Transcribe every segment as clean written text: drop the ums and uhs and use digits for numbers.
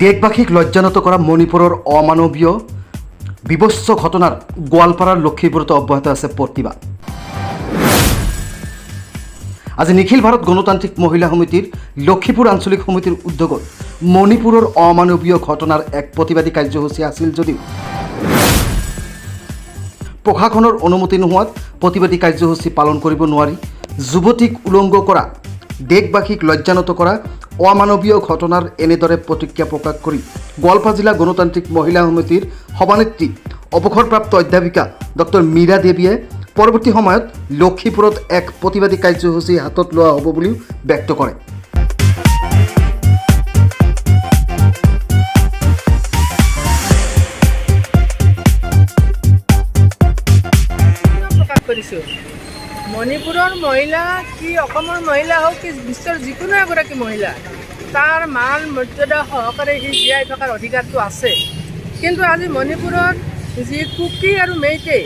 দেশবাসীক লজ্জানত কৰা মণিপুৰৰ অমানৱীয় বিভৎস ঘটনাৰ গোৱালপাৰাৰ লক্ষীপুৰতো অব্যাহত আছে প্ৰতিবাদ। আজি নিখিল ভাৰত গণতান্ত্ৰিক মহিলা সমিতিৰ লক্ষীপুৰ আঞ্চলিক সমিতিৰ উদ্যোগত মণিপুৰৰ অমানৱীয় ঘটনাৰ এক প্ৰতিবাদী কাৰ্যসূচী আছিল যদিও প্ৰশাসনৰ অনুমতি নোহোৱাত প্ৰতিবাদী কাৰ্যসূচী পালন কৰিব নোৱাৰি যুৱতীক উলংগ কৰা, দেশবাসীক লজ্জানত কৰা অমানৱীয় ঘটনাৰ এনেদৰে প্ৰতিক্ৰিয়া প্ৰকাশ কৰি গোৱালপাৰা জিলা গণতান্ত্ৰিক মহিলা সমিতিৰ সভানেত্ৰী অৱসৰপ্ৰাপ্ত অধ্যাপিকা ডক্টৰ মীৰা দেৱীয়ে পৰৱৰ্তী সময়ত লক্ষীপুৰত এক প্ৰতিবাদী কাৰ্যসূচী হাতত লোৱা হ'ব বুলিও ব্যক্ত কৰে। প্ৰকাশ কৰিছোঁ। মণিপুৰৰ মহিলা কি, অসমৰ মহিলা হওক কি, বিশ্বৰ যিকোনো এগৰাকী মহিলা, তাৰ মান মৰ্যাদা সহকাৰে সি জীয়াই থকাৰ অধিকাৰটো আছে। কিন্তু আজি মণিপুৰত যি কুকি আৰু মেইটেই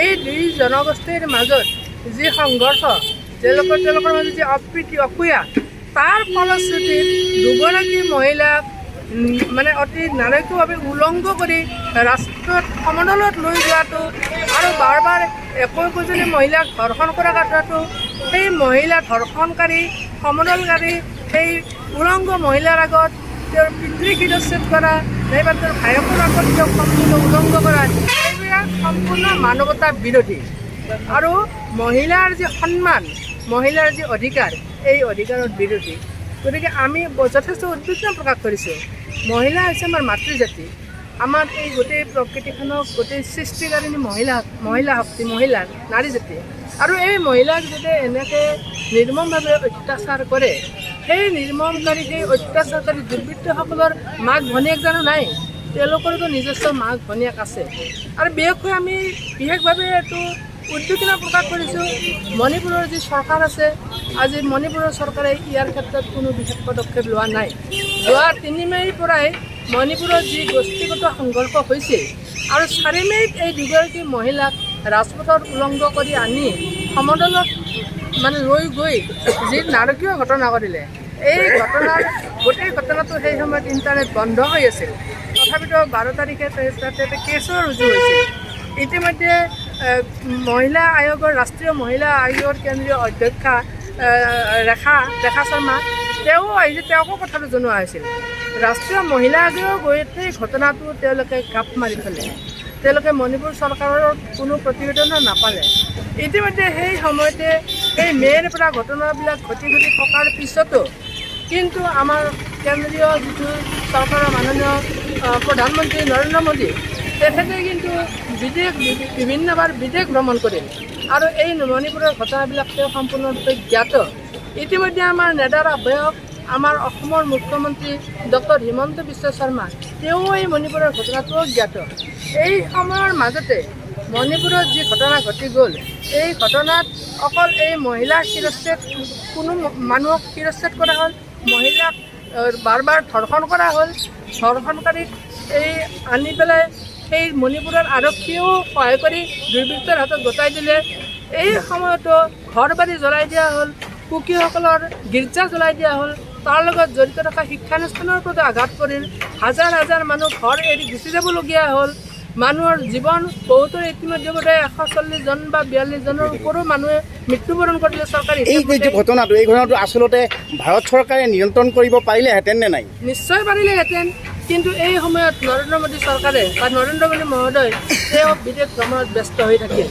এই দুই জনগোষ্ঠীৰ মাজত যি সংঘৰ্ষ, তেওঁলোকৰ মাজত যি অপ্ৰীতি অসূয়া, তাৰ ফলশ্ৰুতিত দুগৰাকী মহিলাক মানে অতি নাৰকীয়ভাৱে উলংগ কৰি ৰাষ্ট্ৰত সমদলত লৈ যোৱাটো আৰু বাৰ বাৰ একো একোজনী মহিলাক ধৰ্ষণ কৰা কথাটো, সেই মহিলা ধৰ্ষণকাৰী সমদলকাৰী সেই উলংগ মহিলাৰ আগত তেওঁৰ পিতৃ শিৰচ্ছেদ কৰা নাইবা তেওঁৰ ভায়েকৰ আগত তেওঁক সম্পূৰ্ণ উলংগ কৰা, এইবিলাক সম্পূৰ্ণ মানৱতা বিৰোধী আৰু মহিলাৰ যি সন্মান, মহিলাৰ যি অধিকাৰ, এই অধিকাৰৰ বিৰোধী। গতিকে আমি যথেষ্ট উদ্বিগ্ন প্ৰকাশ কৰিছোঁ। মহিলা হৈছে আমাৰ মাতৃজাতি। আমাৰ এই গোটেই প্ৰকৃতিখনক গোটেই সৃষ্টিকাৰিণী মহিলা, মহিলা শক্তি, মহিলা নাৰী জাতি। আৰু এই মহিলাক যেতিয়া এনেকৈ নিৰ্মমভাৱে অত্যাচাৰ কৰে, সেই নিৰ্মমকাৰী, সেই অত্যাচাৰকাৰী দুৰ্বৃত্তসকলৰ মাক ভনীয়েক জানো নাই? তেওঁলোকৰতো নিজস্ব মাক ভনীয়েক আছে। আৰু বিশেষকৈ আমি বিশেষভাৱে এইটো উদ্বিগ্ন প্ৰকাশ কৰিছোঁ, মণিপুৰৰ যি চৰকাৰ আছে, আজি মণিপুৰৰ চৰকাৰে ইয়াৰ ক্ষেত্ৰত কোনো বিশেষ পদক্ষেপ লোৱা নাই। যোৱা 3 মে'ৰ পৰাই মণিপুৰত যি গোষ্ঠীগত সংঘৰ্ষ হৈছিল আৰু 4 মে'ত এই দুগৰাকী মহিলাক ৰাজপথত উলংগ কৰি আনি সমদলত মানে লৈ গৈ যি নাৰকীয় ঘটনা কৰিলে, এই ঘটনাৰ গোটেই ঘটনাটো সেই সময়ত ইণ্টাৰনেট বন্ধ হৈ আছিল। তথাপিতো 12 তাৰিখে তাতে কেছো ৰুজু হৈছিল। ইতিমধ্যে মহিলা আয়োগৰ, ৰাষ্ট্ৰীয় মহিলা আয়োগৰ কেন্দ্ৰীয় অধ্যক্ষা ৰেখা শৰ্মা, তেওঁ আহিছে, তেওঁকো কথাটো জনোৱা হৈছিল। ৰাষ্ট্ৰীয় মহিলা আয়োগেও গোটেই ঘটনাটো তেওঁলোকে গাপ মাৰি থ'লে। তেওঁলোকে মণিপুৰ চৰকাৰৰ কোনো প্ৰতিবেদনো নাপালে। ইতিমধ্যে সেই সময়তে সেই মে'ৰ পৰা ঘটনাবিলাক ঘটি ঘটি থকাৰ পিছতো কিন্তু আমাৰ কেন্দ্ৰীয় যিটো চৰকাৰৰ মাননীয় প্ৰধানমন্ত্ৰী নৰেন্দ্ৰ মোদী, তেখেতে কিন্তু বিদেশ বিভিন্নবাৰ বিদেশ ভ্ৰমণ কৰিল আৰু এই মণিপুৰৰ ঘটনাবিলাক তেওঁ সম্পূৰ্ণৰূপে জ্ঞাত। ইতিমধ্যে আমাৰ নেডাৰ আহ্বায়ক আমাৰ অসমৰ মুখ্যমন্ত্ৰী ডক্টৰ হিমন্ত বিশ্ব শৰ্মা, তেওঁ এই মণিপুৰৰ ঘটনাটোও জ্ঞাত। এই সময়ৰ মাজতে মণিপুৰত যি ঘটনা ঘটি গ'ল, এই ঘটনাত অকল এই মহিলাৰ শিৰচ্ছেদ, কোনো মানুহক শিৰচ্ছেদ কৰা হ'ল, মহিলাক বাৰ বাৰ ধৰ্ষণ কৰা হ'ল, ধৰ্ষণকাৰীক এই আনি পেলাই সেই মণিপুৰৰ আৰক্ষীয়েও সহায় কৰি দুৰ্বৃত্তৰ হাতত গতাই দিলে। এই সময়তো ঘৰ বাৰী জ্বলাই দিয়া হ'ল, কুকিসকলৰ গীৰ্জা জ্বলাই দিয়া হ'ল, তাৰ লগত জড়িত থকা শিক্ষানুষ্ঠানৰ ওপৰতো আঘাত পৰিল, হাজাৰ হাজাৰ মানুহ ঘৰ এৰি গুচি যাবলগীয়া হ'ল। মানুহৰ জীৱন বহুতৰ ইতিমধ্যে বোধহয় 140 জন বা 42 জনৰ ওপৰো মানুহে মৃত্যুবৰণ কৰিলে চৰকাৰী এই হিচাপ যে মতে। ঘটনাটো, এই ঘটনাটো আচলতে ভাৰত চৰকাৰে নিয়ন্ত্ৰণ কৰিব পাৰিলেহেঁতেন নে নাই? নিশ্চয় পাৰিলেহেঁতেন, কিন্তু এই সময়ত নৰেন্দ্ৰ মোদী চৰকাৰে বা নৰেন্দ্ৰ মোদী মহোদয় তেওঁ বিদেশ ভ্ৰমণত ব্যস্ত হৈ থাকিল।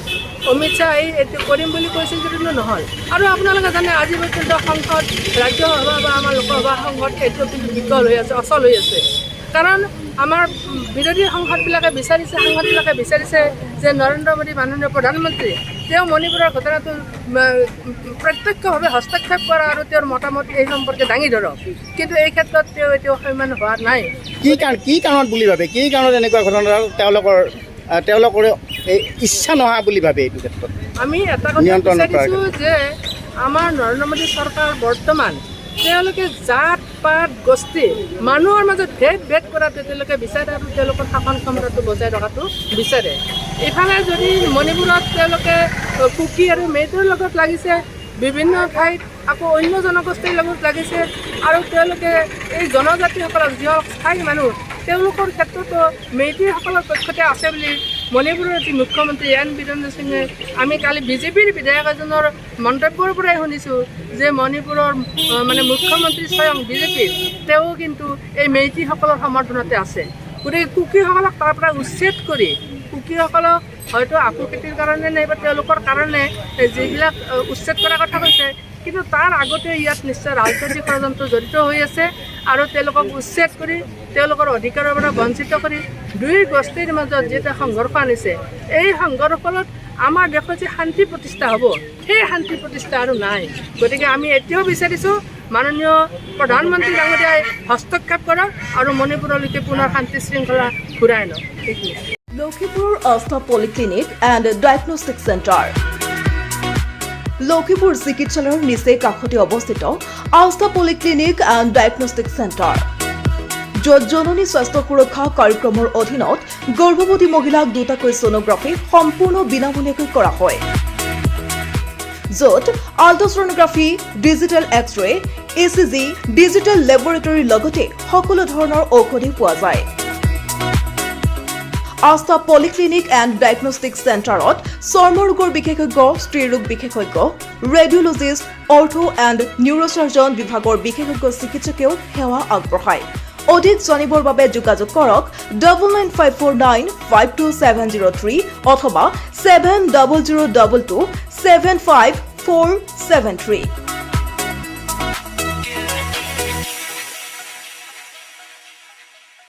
অমিত শ্বাহ আহি এইটো কৰিম বুলি কৈছিল যদিও নহ'ল। আৰু আপোনালোকে জানে, আজি পৰ্যন্ত সংসদ, ৰাজ্যসভা বা আমাৰ লোকসভা সংসদ এইটো কিন্তু বিকল হৈ আছে, অচল হৈ আছে। কাৰণ আমাৰ বিৰোধী সংসদবিলাকে বিচাৰিছে, সাংসদবিলাকে বিচাৰিছে যে নৰেন্দ্ৰ মোদী মাননীয় প্ৰধানমন্ত্ৰী, তেওঁ মণিপুৰৰ ঘটনাটো প্ৰত্যক্ষভাৱে হস্তক্ষেপ কৰা আৰু তেওঁৰ মতামত এই সম্পৰ্কে দাঙি ধৰক। কিন্তু এই ক্ষেত্ৰত তেওঁ এতিয়াও সৈমান হোৱা নাই। কি কাৰণত বুলি ভাবে? কি কাৰণত এনেকুৱা ঘটনা তেওঁলোকৰ এই ইচ্ছা নোহোৱা বুলি ভাবে এইটো ক্ষেত্ৰত? আমি এটা কথা নিয়ন্ত্ৰণ কৰাৰ বিচাৰিছোঁ যে আমাৰ নৰেন্দ্ৰ মোদী চৰকাৰ বৰ্তমান তেওঁলোকে জাত পাত গোষ্ঠী মানুহৰ মাজত ভেদ ভেদ কৰাটো তেওঁলোকে বিচাৰে আৰু তেওঁলোকৰ শাসন ক্ষমতাটো বজাই ৰখাটো বিচাৰে। ইফালে যদি মণিপুৰত তেওঁলোকে কুকি আৰু মেইটোৰ লগত লাগিছে, বিভিন্ন ঠাইত আকৌ অন্য জনগোষ্ঠীৰ লগত লাগিছে আৰু তেওঁলোকে এই জনজাতিসকলক, যিসকল স্থায়ী মানুহ, তেওঁলোকৰ ক্ষেত্ৰতো মেইতীসকলৰ পক্ষতে আছে বুলি মণিপুৰৰ যি মুখ্যমন্ত্ৰী এন বীৰেন্দ্ৰ সিঙে, আমি কালি বিজেপিৰ বিধায়ক এজনৰ মন্তব্যৰ পৰাই শুনিছোঁ যে মণিপুৰৰ মানে মুখ্যমন্ত্ৰী স্বয়ং বিজেপিৰ, তেওঁ কিন্তু এই মেইতীসকলৰ সমৰ্থনতে আছে। গতিকে কুকিসকলক তাৰ পৰা উচ্ছেদ কৰি, কুকিসকলক হয়তো আফু খেতিৰ কাৰণে নাইবা তেওঁলোকৰ কাৰণে যিবিলাক উচ্ছেদ কৰাৰ কথা কৈছে, কিন্তু তাৰ আগতে ইয়াত নিশ্চয় ৰাজনৈতিক ষড়যন্ত্ৰ জড়িত হৈ আছে আৰু তেওঁলোকক উচ্ছেদ কৰি, তেওঁলোকৰ অধিকাৰৰ পৰা বঞ্চিত কৰি দুই গোষ্ঠীৰ মাজত যি এটা সংঘৰ্ষ আনিছে, এই সংঘৰ্ষৰ ফলত আমাৰ দেশত যি শান্তি প্ৰতিষ্ঠা হ'ব, সেই শান্তি প্ৰতিষ্ঠা আৰু নাই। গতিকে আমি এতিয়াও বিচাৰিছোঁ, মাননীয় প্ৰধানমন্ত্ৰী ডাঙৰীয়াই হস্তক্ষেপ কৰক আৰু মণিপুৰলৈকে পুনৰ শান্তি শৃংখলা ঘূৰাই আনক, সেইখিনিয়ে। লখিমপুৰ আস্থা polyclinic and diagnostic centre. Lakhimpur চিকিৎসালয়ৰ নিচেই কাষতে অৱস্থিত আস্থা পলিক্লিনিক এণ্ড ডায়েগনষ্টিক চেণ্টাৰ, য'ত জননী স্বাস্থ্য সুৰক্ষা কাৰ্যক্ৰমৰ অধীনত গৰ্ভৱতী মহিলাক দুটাকৈ ছনোগ্ৰাফী সম্পূৰ্ণ বিনামূলীয়াকৈ কৰা হয়, য'ত ultrasonography, digital X-ray, ECG, digital লেবৰেটৰীৰ লগতে সকলো ধৰণৰ ঔষধি পোৱা যায়। আস্থা পলিক্লিনিক এণ্ড ডায়েগনষ্টিক চেণ্টাৰত চৰ্মৰোগৰ বিশেষজ্ঞ, স্ত্ৰীৰোগ বিশেষজ্ঞ, ৰেডিঅ'লজিষ্ট, অৰ্থো এণ্ড নিউৰ'চাৰ্জন বিভাগৰ বিশেষজ্ঞ চিকিৎসকেও সেৱা আগবঢ়ায়। অধিক জানিবৰ বাবে যোগাযোগ কৰক 9954952703 অথবা 7002275473।